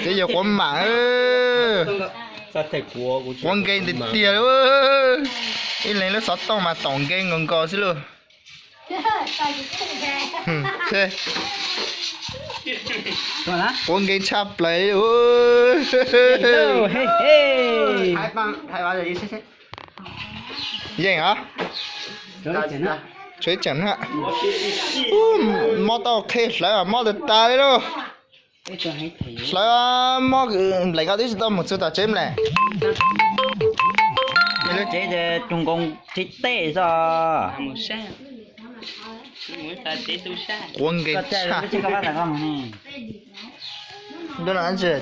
Kev yog quav mam, quav nkees tiag tiag li. Ib leeg lub xov tooj mas taum nkees nkaus nkaus xwb lauj. Quav nkees tshaj plaws li. Yeej os. Tshuav ib tseem na. Mob tau qhe hlawv, mob tas tas li lauj. Hlawv, mob nplaim koj twb tsis tau mus txog tom tsev mlem. Tsev ces tus nkoos tib tej xwb. Quav nkees tshaj.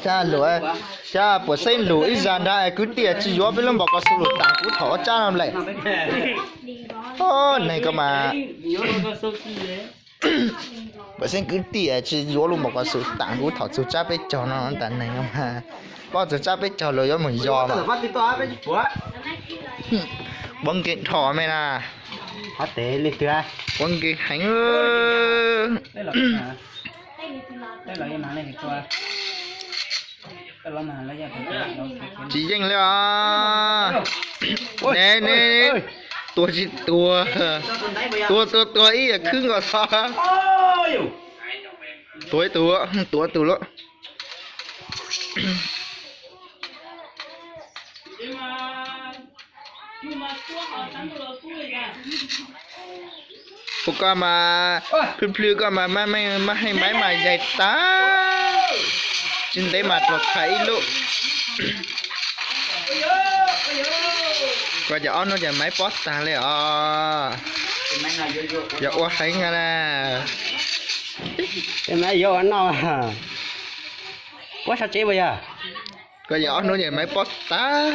Cab lus, cab puas xeeb lus ib zaj nrad, kwv tij tsis yuav peb lub npam ko xu lus tas kuv thaum ua tsab no lawm. Neeg ko mas, puas xeeb kwv tij tsis yuav lub npam ko xu tas kuv thaum txug tsab peb caug no tas neeg ko mas, paub txug tsab peb caug lawm yuav mus yos mas. Quav nkees dhau me na. Quav nkees heev. Tsis yeej li os. Ne, ne, tuag tsis tuag. Tuag tuag tuag ib yam khwb nkaus xwb. Tuag ib tug, tuag tus lawm. Ua koj mas plhws plhws koj mas maj hej maiv mas yaig tag. Tsis ntev mas tuag tag ib lub. Koj cov ob hnub ces maiv pob tag li os. Yog ua heev na. Maiv yuav ua noj. Puab sab tsev puas yog? Koj yog ob hnub ces maiv pob tag.